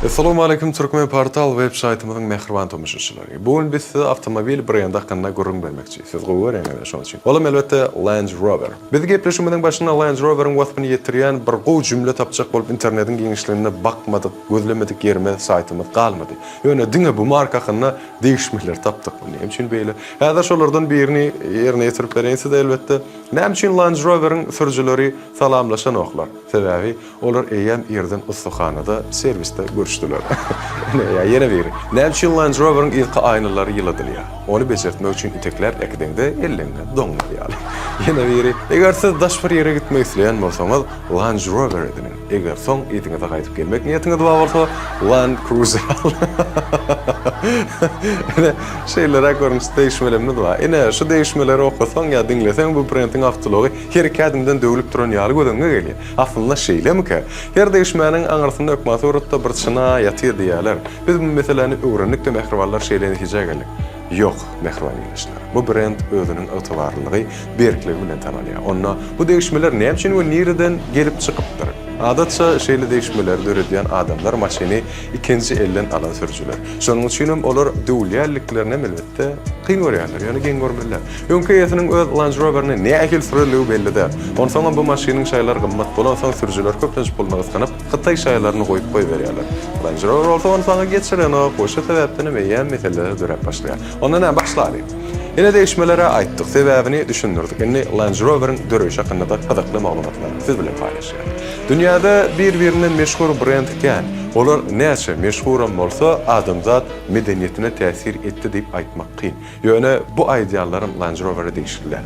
Assalamualeýkum Türkmen Portal web saýtymyzyň mähriban tomaşaçylary. Bu gün biz size awtomobil brendi hakynda gürrüň bermekçi. Siz gowy görýäňiz şonuň üçin. Olam elbetde Land Rover. Biz gepleşigimiziň başynda Land Roveriň waspyny ýetirýän bir gowy jümle tapjak bolup internetiň giňişliginde bakmadyk, gözlemedik ýerimiz, saýtymyz galmady. Ýöne diňe bu marka hakynda degişmeleri tapdyk. Bu näme üçin beýle? Häzir şolardan birini ýerine ýetirip bereýin size elbetde. Näme üçin Land Roveriň sürüjileri salamlaşanoklar? Sebäbi Olar eýýäm irden ussahanada, serwisde görüşdiler. Ine, ýa ýene biri. Näme üçin Land Rover-iň yzky aýnalary ýyladylýar? Ony bejertmek üçin itekläp äkideňde elleňde doňmaz ýaly. Ýene biri. Eger siz daş bir ýere gitmek isleýän bolsaňyz, Land Rover ediniň. Eger soň yzyňyza gaýdyp gelmek niýetiňiz bar bolsa, Land Cruiser alyň. Ine, şeýleräk görnüşde degişmelerimiz bar. Ine, şu degişmeleri okasaň ýa diňleseň bu brendiň awtoulagy her iki ädimden döwlüp duran ýaly göz öňüňe gelýär. Aslynda şeýlemikä? Her degişmäniň aňyrsynda hökman suratda bir çyna ýatyr diýýärler. Biz bu meseläni öwrendik-de mähribanlar şeýle netijä geldik. Ýok, mähriban ildeşler. Bu brend özüniň ygtybarlylygy, berkligi bilen tanalýar. Onda bu degişmeler näme üçin we nireden gelip çykypdyr? Adatça şeýle degişmeleri döredýän adamlar maşyny ikinji elden alan sürüjiler. Şonuň üçinem olar döwülýänliklerinem elbetde kyn görýärler, ýöne geň görmeli däl. Öňki eýesiniň öz Land Rover-ini nähili sürenligi belli däl. Onsoňam bu maşynyň şaýlary gymmat bolansoň sürüjiler köplenç puluny gysganyp, hytaý şaýlaryny goýup goýberýärler. Land Rover bolsa ony saňa geçirenok we şu sebäpdenem eýýäm meseleler döräp başlaýar. Onda näme başlaly? Ine degişmelere aýtdyk, sebäbini düşündirdik. Indi Land Rover-iň döreýşi hakynda-da gyzykly maglumatlary siz bilen paýlaşýarys. Dünýäde bir-birinden meşhur brend kän. Olar näçe meşhuram bolsa, adamzat medeniýetine täsir etdi diýip aýtmak kyn. Ýöne bu aýdýanlarym Land Rover-e degişli däl.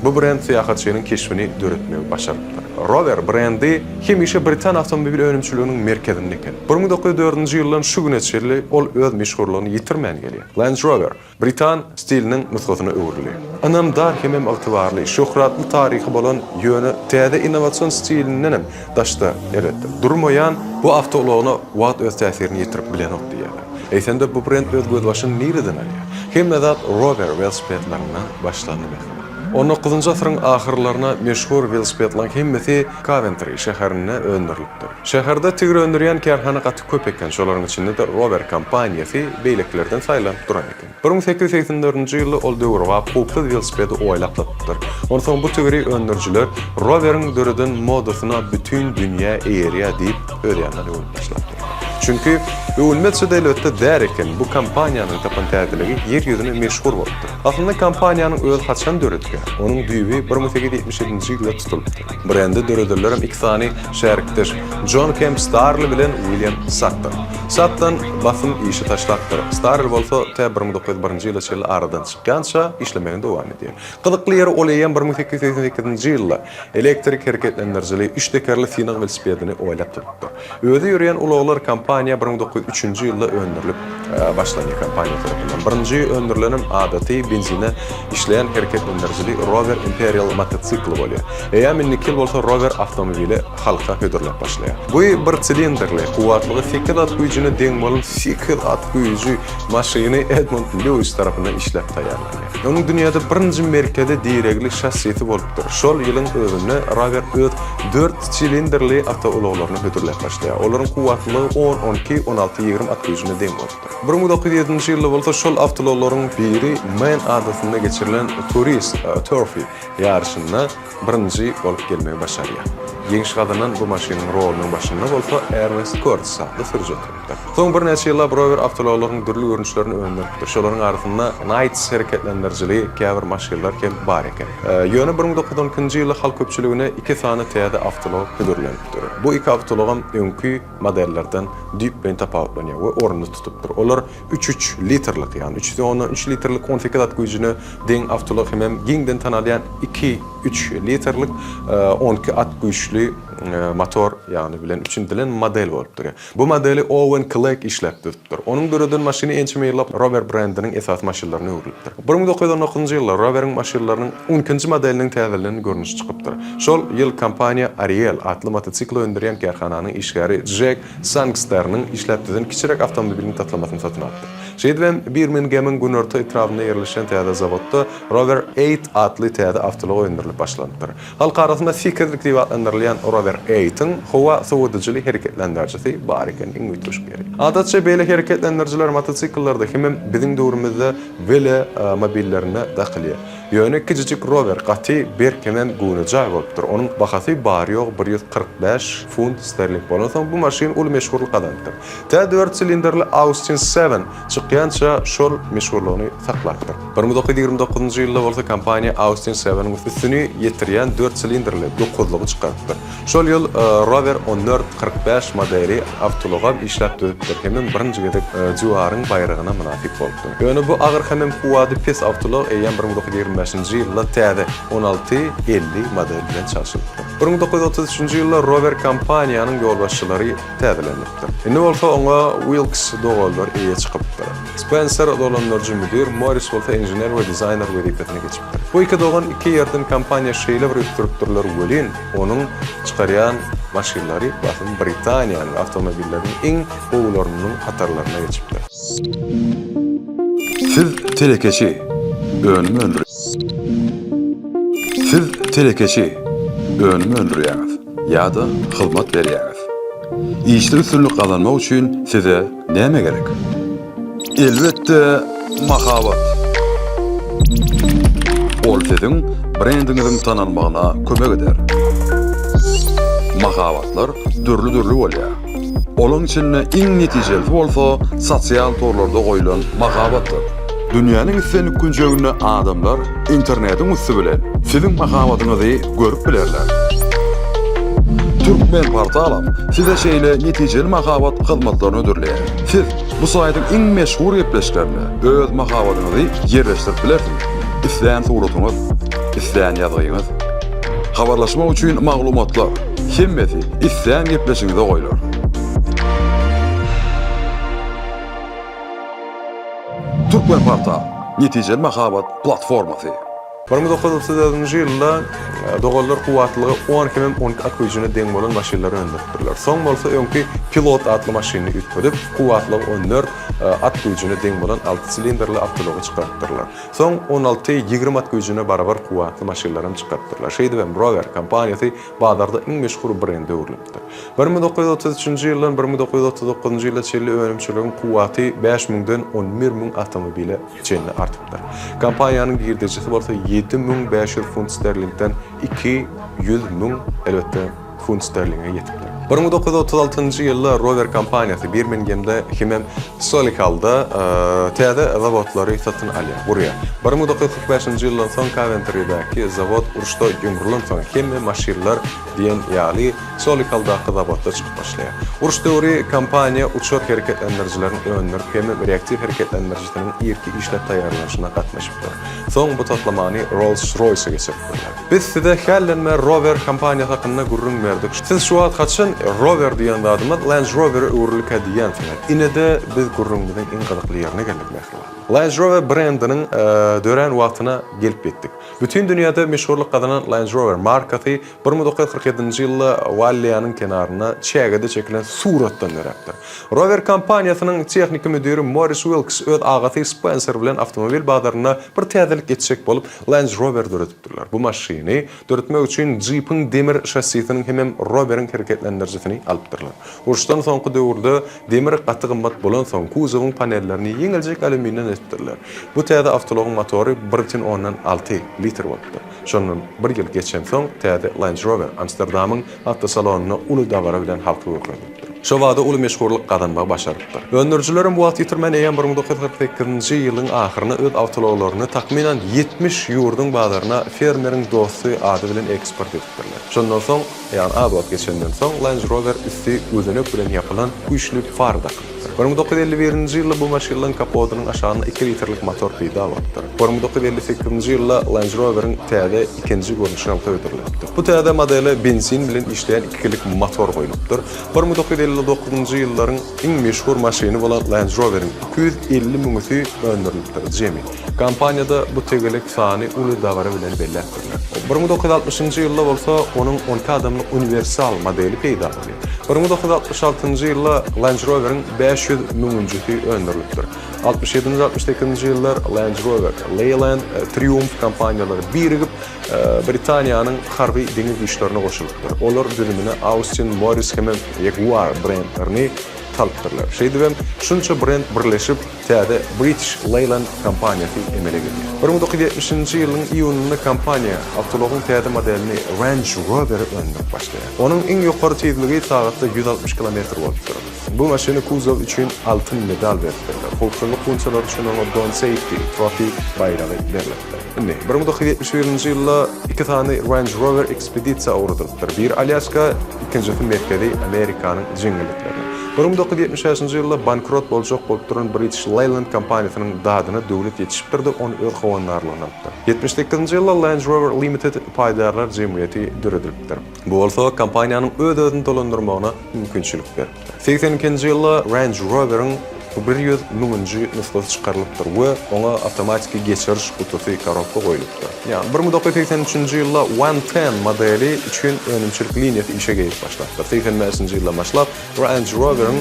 Bu brend syýahatçynyň keşbini döretmegi başarypdyr. Rover brendi hemişe britan awtomobil önümçiliginiň merkezinde eken. 1904-nji ýyldan şu güne çenli ol öz meşhurlygyny ýitirmän gelýär. Land Rover britan stiliniň nusgasyna öwrüldi. Ynamdar hemem ygtybarly, şöhratly taryhy bolan, ýöne täze innowasion stilindenem daşda, elbetde, durmaýan bu awtoulagyna wagt öz täsirini ýetirip bilenok diýýärler. Eýsem-de bu brend öz gözbaşyny nireden alýar? Hemme zat Rover welosipedlerinden başlandy mähriban. On dokuzynjy asyryň ahyrlaryna meşhur welosipedleriň hemmesi Kowentri şäherinde öndürilipdir. Şäherde tigir öndürýän kärhana gaty köp eken, şolaryň içinde-de Rover kompaniýasy beýlekilerden saýlanyp duran eken. 1884-nji ýylda ol döwrebap howpsuz welosipedi oýlap tapypdyr. Onsoň bu tigiri öndürijiler Roveriň döreden modasyna bütin dünýä eýerýär diýip, öz ýanyndan öwünip başlapdyr. Çünki, öwünmezçe-de elbetde däl eken, bu kompaniýanyň tapan täzeligi ýer ýüzüne meşhur bolupdyr. Aslynda kompaniýanyň özi haçan döredikä? Onuň düýbi 1877-nji ýylda tutulypdyr. Brendi döredenlerem iki sany şärikdeş, Jon Kemp Starli bilen William Satton. Satton basym işi taşlapdyr, Starli bolsa tä 1901-nji ýyla çenli aradan çykýança işlemegini dowam edýär. Gyzykly ýeri ol eýýäm 1888-nji ýylda elektrik hereketlendirijili üç tekerli synag welosipedini oýlap tapypdyr. Özi ýörýän ulaglar kompaniýa 1903-nji ýylda öndürilip başlanýar kompaniýa tarapyndan. Birinji öndürilenem adaty benzine işleýän hereketlendirijili Rover Imperial motosikli bolýar. Eýýäm indiki ýyl bolsa Rover awtomobili halka hödürläp başlaýar. Bu bir silindrli, kuwwatlygy sekiz at güýjüne deň bolan sekiz at güýji maşyny Edmund Lewis tarapyndan işläp taýýarlanýar. Onuň dünýäde birinji merkezi diregli şassisi bolupdyr. Şol ýylyň özünde Rover öz dört silindrli awtoulaglaryny hödürläp başlaýar. Olaryň kuwwatlylygy on, 12, 16, 20 at güýjüne deň bolupdyr. 1907-nji ýylda bolsa şol awtoulaglaryň biri Men adasynda geçirilen Tourist Trophy ýaryşynda birinji bolup gelmegi başarýar. Ýeňiş gazanan bu maşynyň rolunyň başynda bolsa Ernest Kurtz atly sürüji oturypdyr. Soň birnäçe ýyllap Rover awtoulaglaryň dürli görnüşlerini öndüripdir. Şolaryň arasynda Knights hereketlendirijili käbir maşynlar hem bar eken. Ýöne 1912-nji ýylda halk köpçüligine iki sany täze awtoulag hödürlenipdir. Bu iki awtoulagam öňki modellerden düýpleýin tapawutlanýar we ornuny tutupdyr. Olar üç üç litrlik, ýagny üçüsi ondan üç litrlik 18 at güýjüne deň awtoulag hemem giňden tanalýan iki üç litrlik 12 at güýçli motor, ýagny bilen üpjün edilen model bolup durýar. Bu modeli Owen Klegg işläp düzüpdir. Onuň döreden maşyny ençeme ýyllap Rover brendiniň esasy maşynlaryna öwrülipdir. 1919-njy ýylda Roveriň maşynlarynyň on ikinji modeliniň täzelenen görnüşi çykypdyr. Şol ýyl kompaniýa Ariel atly motosikl öndürýän kärhananyň işgäri Jek Sangsterniň işläp düzen kiçiräk awtomobiliniň taslamasyny satyn alypdyr. Şeýdibem, Birmingemiň günorta etrabynda ýerleşen täze zawodda Rover Eight atly täze awtoulag öndürilip başlanypdyr. Halk arasynda sekizlik diýip atlandyrylýan Rover Eight-iň howa sowadyjyly hereketlendirijisi bar eken, iň üýtgeşik ýeri. Adatça beýle hereketlendirijiler motosikllarda hemem biziň döwrümizde wele mobillerinde dakylýar. Ýöne kiçijik Rover gaty berk hemem göwnejaý bolupdyr. Onuň bahasy bary-ýogy 145 funt sterling bolansoň, bu maşyn uly meşhurlyk gazanypdyr. Tä dört silindrli Austin Seven çykýança şol meşhurlygyny saklapdyr. 1929-njy ýylda bolsa kompaniýa Austin Seven-iň üstüni ýetirýän dört silindrli dokuzlygy çykarypdyr. Şol ýyl Rover 1445 modeli awtoulagam işläp düzüpdir hemem birinji gezek Diwaryň baýragyna mynasyp bolupdyr. Ýöne bu agyr hemem kuwwady pes awtoulag eýýäm 1925-nji ýylda täze 1650 model bilen çalşylypdyr. 1933-nji ýylda Rover kompaniýanyň ýolbaşçylary täzelenipdir. Indi bolsa oňa Uilks doganlar eýe çykypdyr. Spenser dolandyryjy müdir, Morris bolsa inžener we dizaýner wezipesine geçipdir. Bu iki dogan iki ýerden kompaniýa şeýle bir ösdüripdirler welin, onuň çykarýan maşynlary basym Britaniýanyň awtomobilleriniň iň gowularynyň hatarlaryna geçipdir. Siz telekeçi, önüm öndür. Siz telekeçi, önüm öndürýäňiz ýa-da hyzmat berýäňiz. Işde üstünlik gazanmak üçin size näme gerek? Elbetde, mahabat. Ol siziň brendiňiziň tanalmagyna kömek eder. Mahabatlar dürli-dürli bolýar. Olaň içinde iň netijelisi bolsa sosial torlarda goýlan mahabatdyr. Dünýäniň islendik künjeginde adamlar internetiň üsti bilen siziň mahabatyňyzy görüp bilerler. Türkmenportalam size şeýle netijeli mahabat hyzmatlaryny hödürleýär. Siz bu saýtyň iň meşhur gepleşiklerinde öz mahabatyňyzy ýerleşdirip bilersiňiz. Islän suratyňyz, islän ýazgyňyz. Habarlaşmak üçin maglumatlar, hemmesi islän gepleşigiňize goýlar. Türkmenportal, netijeli mahabat platformasy. 1934-nji ýylda doganlar kuwwatlylygy on hemem 12 at güýjüne deň bolan maşynlary öndüripdirler. Soň bolsa öňki Pilot atly maşynyny üýtgedip, kuwwatlygy 14 at güýjüne deň bolan alty silindrli awtoulagy çykarypdyrlar. Soň 16, 20 at güýjüne barabar kuwwatly maşynlaram çykarypdyrlar. Şeýdibem Rover kompaniýasy bazarda iň meşhur brende öwrülipdir. 1933-nji ýyldan 1939-njy ýyla çenli önümçiligiň kuwwaty bäş müňden 11 müň awtomobile çenli artypdyr. Kompaniýanyň girdejisi bolsa 7500 funt sterlingden 200 müň, elbetde, funt sterlinge ýetipdir. 1936-njy ýylda Rover kompaniýasy Birmingemde hemem Solihalda täze zawodlary satyn alýar, gurýar. 1945-nji ýyldan soň Kowentridäki zawod uruşda ýumrulansoň hemme maşynlar diýen ýaly Solihaldaky zawodda çykyp başlaýar. Uruş döwri kompaniýa uçar hereketlendirijilerini öndürip hemem reaktiw hereketlendirijisiniň irki işläp taýýarlanyşyna gatnaşypdyr. Soň bu taslamany Rolls-Royce-a geçiripdirler. Biz size hällenme Rover kompaniýasy hakynda gürrüň berdik. Siz şu wagt haçan Rover diýen zadymyz Land Rover-e öwrüldikä diýýänsiňiz. Ine-de biz gürrüňimiziň iň gyzykly ýerine geldik mähribanlar. Land Rover brendiniň dörän wagtyna gelip ýetdik. Bütin dünýäde meşhurlyk gazanan Land Rover markasy 1947-nji ýylda Walliýanyň kenarynda çägede çekilen suratdan döräpdir. Rover kompaniýasynyň tehniki müdiri Morris Uilks öz agasy Spenser bilen awtomobil bazarynda bir täzelik etjek bolup, Land Rover döredipdirler. Bu maşyny döretmek üçin Jeep-iň demir şassisiniň hemem Rover-iň hereketlendirijisini alypdyrlar. Uruşdan soňky döwürde demir gaty gymmat bolansoň, kuzowyň panellerini ýeňiljek alýuminden edipdirler. Bu täze awtoulagyň motory bir bütin ondan alty litr bolupdyr. Şondan bir ýyl geçensoň, täze Land Rover Amsterdamyň awtosalonynda uly dabara bilen halka görkezilipdir. Şobada uly meşhurlyk gazanmagy başarypdyr. Öndürijilerem wagt ýitirmän eýýäm 1948-nji ýylyň ahyryna öz awtoulaglaryny takmynan 70 ýurduň bazaryna Fermeriň dosty ady bilen eksport edipdirler. Şondan soň, ýagny az wagt geçenden soň Land Rover üsti gözenek bilen ýapylan güýçli far dakylypdyr. 1951-nji ýylda bu maşynlaryň kapodynyň aşagynda iki litrlik motor peýda bolupdyr. 1958-nji ýylda Land Rover-iň täze ikinji görnüşi halka hödürlenipdir. Bu täze modele benzin bilen işleýän ikilik motor goýlupdyr. 1959-njy ýyllaryň iň meşhur maşyny bolan Land Rover-iň 250 müňüsi öndürilipdir, jemi. Kompaniýada bu tegelek sany uly dabara bilen belläpdirler. 1960-njy ýylda bolsa onuň 12 adamlyk uniwersal modeli peýda bolýar. 1966-njy ýylda Land Rover-iň 500 müňünjisi öndürilipdir. 67-nji, 68-nji ýyllar Land Rover, Leyland, Triumph kompaniýalary birigip, Britaniýanyň harby deňiz güýçlerine goşulypdyr. Olar düzümine Austin, Morris hemem Jaguar brendlerini salypdyrlar. Şeýdibem, şunça brend birleşip, täze British Leyland kompaniýasy emele gelýär. 1970-nji ýylyň iýunynda kompaniýa awtoulagyň täze modelini Range Rover-i öndürip başlaýar. Onuň iň ýokary tizligi sagatda 160 kilometr bolupdyr. Bu maşyna kuzow üçin altyn medal beripdirler. Howpsuzlyk funksiýalary üçin oňa Don Safety Trophy baýragy berlipdir. Indi, 1971-nji ýylda iki sany Range Rover ekspedisiýa ugradylypdyr. Biri Alýaska, ikinjisi Merkezi Amerikanyň jeňňelliklerine. 1975-nji ýylda bankrot boljak bolup duran British Leyland kompaniýasynyň dadyna döwlet ýetişipdir-de, ony öz howandarlygyna alypdyr. 78-nji ýylda Land Rover Limited paýdarlar jemgyýeti döredilipdir. Bu bolsa kompaniýanyň öz-özüni dolandyrmagyna mümkinçilik beripdir. 82-nji ýylda Range Rover-iň 100 müňünji nusgasy çykarylypdyr we oňa awtomatiki geçiriş gutusy, korobka, goýlupdyr. Ýagny 1983-nji ýylda One Ten modeli üçin önümçilik liniýasy işe girip başlapdyr. 85-nji ýyldan başlap Range Rover-iň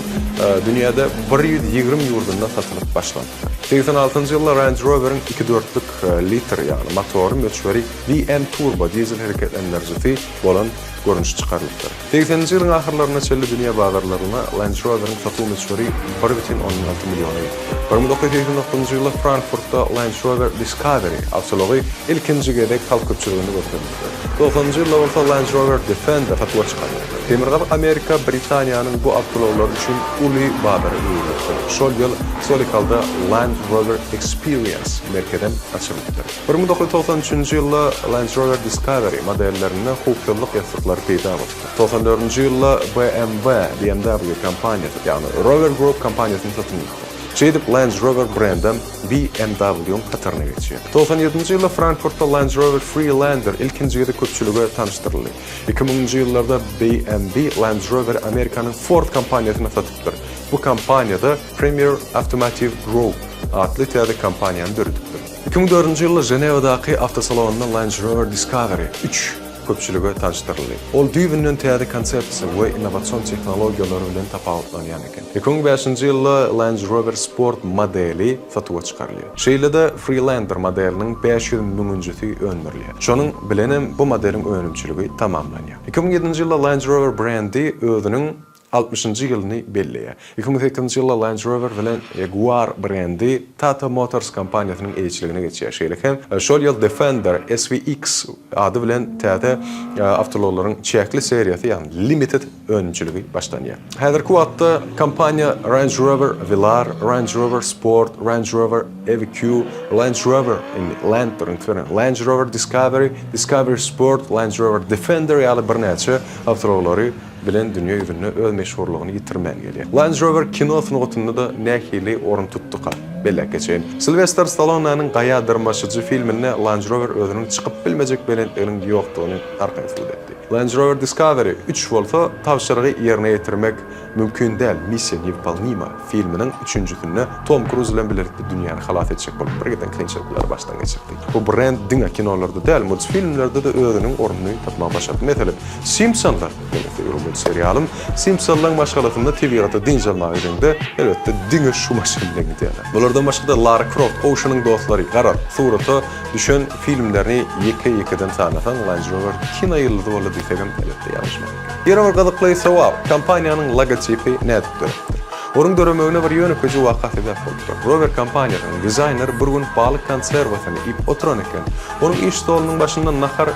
dünýäde 120 ýurdunda satylyp başlanypdyr. 86-njy ýylda Range Rover-iň iki dörtlük litr, ýagny motory möçberi VM Turbo dizel hereketlendirijisi bolan görnüşi çykarylypdyr. Segseninji ýylyň ahyrlaryna çenli dünýä bazarlarynda Land Rover-iň satuw möçberi bir bütin ondan alty milliona ýetipdir. 1989-njy ýylda Frankfurtda Land Rover Discovery awtoulagy ilkinji gezek halk köpçüliginde görkezilipdir. Togsanynjy ýylda bolsa Land Rover Defender satuwa çykarylypdyr. Demirgazyk Amerika Britaniýanyň bu awtoulaglary üçin uly bazara öwrülipdir. Şol ýyl Solihalda Land Rover Experience merkezem açylypdyr. 1993-nji ýylda Land Rover Discovery modellerinde howpsuzlyk ýassyklary peýda bolupdyr. 94-nji ýylda BMW, BMW, kompaniýasy, ýagny Rover Group kompaniýasyny satyn alypdyr. Şeýdip Land Rover brendem BMW-iň hataryna geçýär. 97-nji ýylda Frankfurtda Land Rover Freelander ilkinji gezek köpçülige tanyşdyryldy. 2000-nji ýyllarda BMW Land Rover-i Amerikanyň Ford kompaniýasyna satypdyr. Bu kompaniýa-da Premier Automotive Group atly täze kompaniýany döredipdir. 2004-nji ýylda Ženewadaky awtosalonda Land Rover Discovery üç köpçülige tanyşdyryldy. Ol düýbünden täze konsepsiýa we innowasion tehnologiýalary bilen tapawutlanýan eken. 2005-nji ýylda Land Rover Sport modeli satuwa çykarylýar. Şeýle-de Freelander modeliniň 500 müňünjisi öndürilýär. Şonuň bilenem bu modeliň önümçiligi tamamlanýar. 2007-nji ýylda Land Rover brendi özüniň altmyşynjy ýylyny belleýär. 2008-nji ýylda Land Rover bilen Jaguar brendi Tata Motors kompaniýasynyň eýeçiligine geçýär. Şeýle hem şol ýyl Defender SVX ady bilen täze awtoulaglaryň çäkli seriýasy, ýagny limited önümçiligi başlanýar. Häzirki wagtda kompaniýa Range Rover Velar, Range Rover Sport, Range Rover EVQ, Land Rover, indi Land-dir, üns beriň, Land Rover Discovery, Discovery Sport, Land Rover Defender ýaly birnäçe awtoulaglary bilen dünýä ýüzünde öz meşhurlygyny ýitirmän gelýär. Land Rover kino sungatynda-da nähili orun tutduka? Belläp geçeýin. Silwester Stalloneniň Gaýa dyrmaşyjy filminde Land Rover özüniň çykyp bilmejek belentliginiň ýokdugyny arkaýyn subut etdi. Land Rover Discovery üç bolsa Tabşyrygy ýerine ýetirmek mümkin däl, Missiýa newpolnima, filminiň üçünjisinde Tom Kruz bilen bilelikde dünýäni halas etjek bolup birgiden kynçylyklary başdan geçirdi. Bu brend diňe kinolarda däl, multfilmlerde-de özüniň ornuny tapmagy başardy. Meselem, Simpsonlar, meniň söýgüli multserialym, Simpsonlaryň maşgalasynda tebigata dynç almaga gideňde, elbetde, diňe şu maşyn bilen gidýärler. Bulardan başga-da Lara Kroft, Ouşeniň dostlary, garaz, surata düşen filmlerini ýeke-ýekeden sanasaň, Land Rover kino ýyldyzy boldy diýsegem, elbetde, ýalňyşmaryn. Ýene bir gyzykly sowal, kompaniýanyň logotipi nädip döräpdir? Onuň döremegine bir ýönekeýje waka sebäp bolupdyr. Rover kompaniýasynyň dizaýneri bir gün balyk konserwasyny iýip oturan eken. Onuň iş stolunyň başynda nahar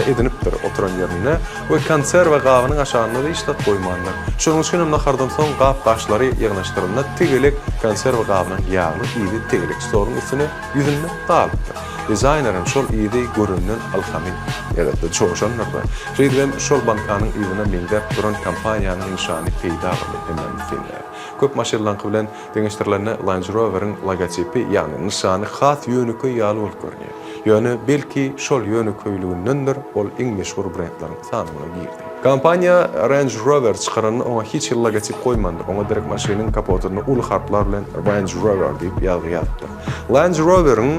edinipdir oturan ýerinde we konserwa gabynyň aşagynda-da hiç zat goýmandyr. Şonuň üçin hem nahardan soň gap-gaçlary ýygnaşdyranda tegelek konserwa gabynyň ýagly yzy tegelek stoluň üstüne ýüzünde galypdyr. Dizaýner hem şol yzy görenden ylhamy, elbetde, joşandyr-da. Şeýdibem şol bankanyň yzyna meňzäp duran kompaniýanyň nyşany peýda boldy hemmämiz synlaýar. Köp maşynlaryňky bilen deňeşdirilende Land Rover-iň logotipi, ýagny nyşany has ýönekeý ýaly bolup görünýär. Ýöne, belki, şol ýönekeýligindendir, ol iň meşhur brendleriň sanawyna girdi. Kompaniýa Range Rover çykaranda oňa hiç hili logotip goýmandyr, oňa derek maşynyň kapotynda uly harplar bilen Range Rover diýip ýazgy ýazypdyr. Land Rover-iň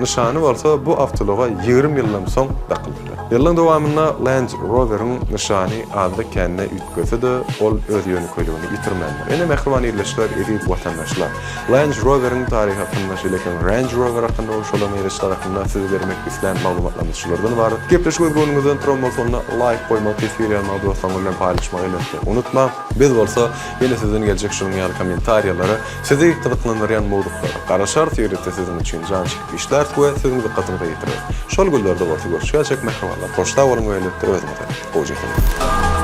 nyşany bolsa bu awtoulaga 20 ýyldan soň dakylypdyr. Ýyllaryň dowamynda Land Rover-iň nyşany azda-kände üýtgese-de, ol öz ýönekeýligini ýitirmändir. Ine, mähriban ildeşler, eziz watandaşlar! Land Rover-iň taryhy hakynda, şeýle hem Range Rover hakynda we şolara meňzeşler hakynda size bermek islän maglumatlarymyz şulardan ybarat. Gepleşik öz göwnüňizden turan bolsa, onda laýk goýmagy, teswir ýazmagy, dostlaryňyz bilen paýlaşmagy elbetde unutmaň. Biz bolsa ýene sizden geljek şunuň ýaly kommentariýalara, sizi gyzyklandyrýan mowzuklara garaşarys, ýörite siziň üçin jan çekip işläris we siziň dykgatyňyza ýetireris. Şol günlerde bolsa görüşýänçäk mähribanlar hoş sag boluň we elbetde özüňize gowja seniň.